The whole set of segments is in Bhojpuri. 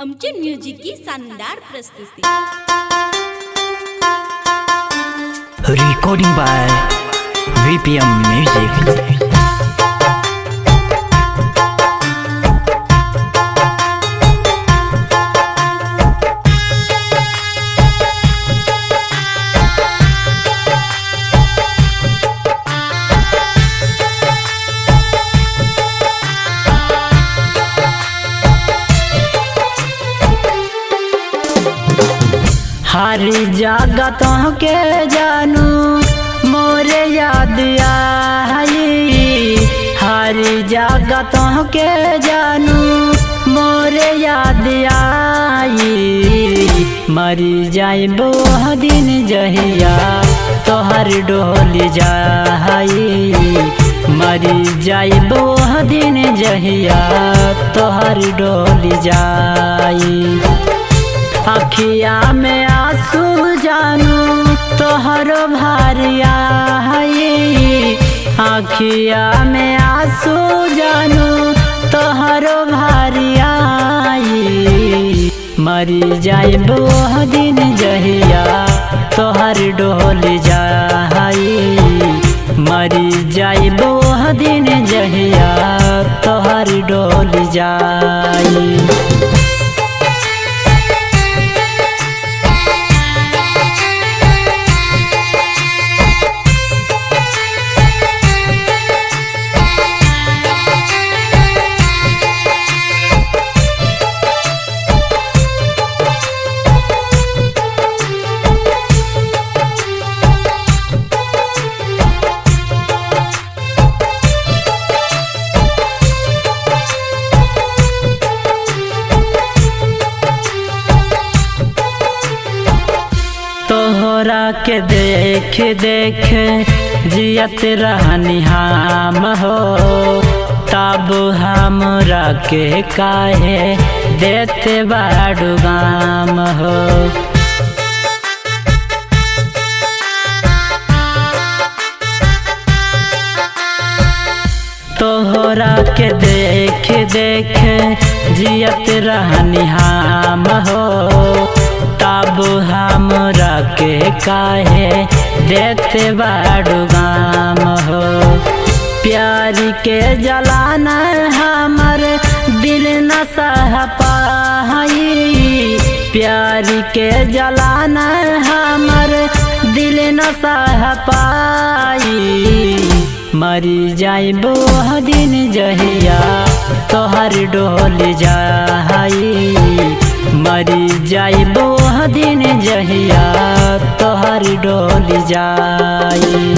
अमचन म्यूजिक की शानदार प्रस्तुति। Recording by VPM Music. हर जगत के जानू मोरे याद आई, हर जगत के जानू मोरे याद आई। मरी जाइबो दिन जहिया तोहर डोल जाई, मरी जाइबो दिन जहिया तोहर डोल जाई। अखिया में आंसू जानू तोहर भारिया है, अखिया में आंसू जानू तोहर भारिया। मरी जाइबो दिन जहिया तोहर डोल जाई, मरी जाइबो दिन जहिया तोहर डोल जाई। तोहरा के देख देख जियत रहनी हम हो, तब हमरा के काहे देते बाड़ू गाम हो। तोहरा के देख देख जियत रहनी हम हो, तब हमरा के काहे देते बाड़ू गाम हो। प्यार के जलाना हमर दिल न सह पाई, प्यार के जलाना हमर दिल न सह पाई। मरी जाइबो दिन जहिया तोहर डोल जाई, मरी जाइबो दिन जहिया तोहर डोल जाई।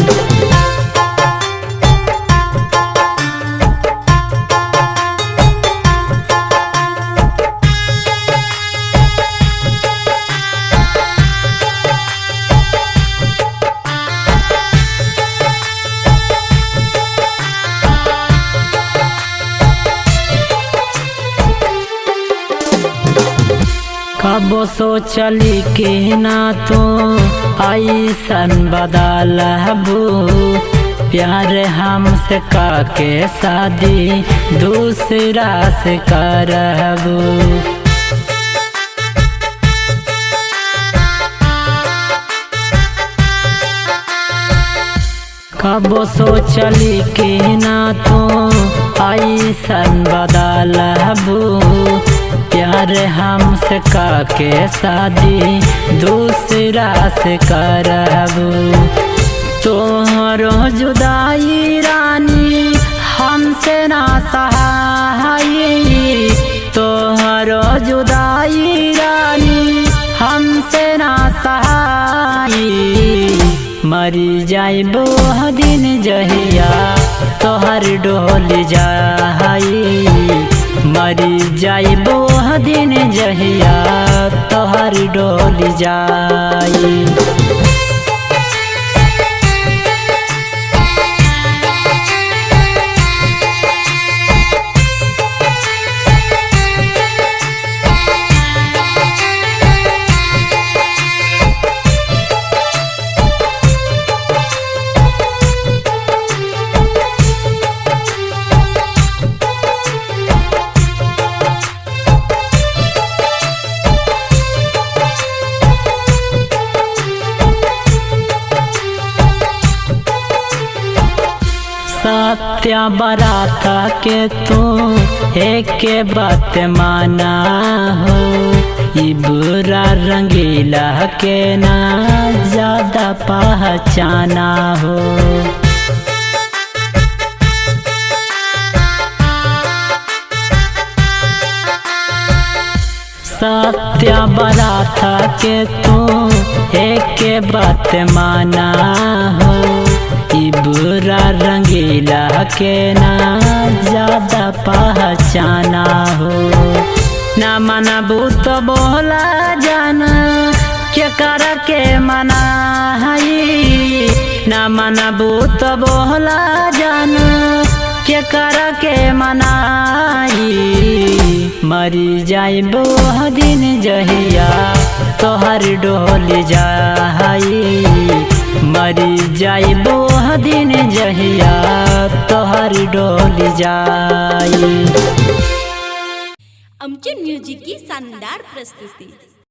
कबो सोचली के ना तो ऐसन बदलबू, प्यार हमसे काके शादी दूसरा से करबू। कबो सोचली के ना तो ऐसन बदलबू, प्यार हमसे काके शादी दूसरा से करबू। तोहरो जुदाई रानी हमसे ना सहाई, तोहरो जुदाई रानी हमसे ना सहाई। मरी जाइबो दिन जहिया तोहर डोल जाई, मरी जाइबो दिन जहिया तोहर डोल जाई। सत्या बराता के तू एक बात माना हो, ई बुरा रंगीला के ना ज्यादा पहचाना हो। सत्या बराता के तू एक बात माना हो, ई बुरा रंगीला के ना ज्यादा पहचाना हो। ना मनाबू तो बोला जाना के कर के मना है, ना मनाबू तो बोला जाना के कर के मनाई। मरी जाइबो दिन जहिया तोहर डोल जाई, मरी जाइबो दिन जहिया तोहर डोल जाई। आमचे म्युझिक की शानदार प्रस्तुती।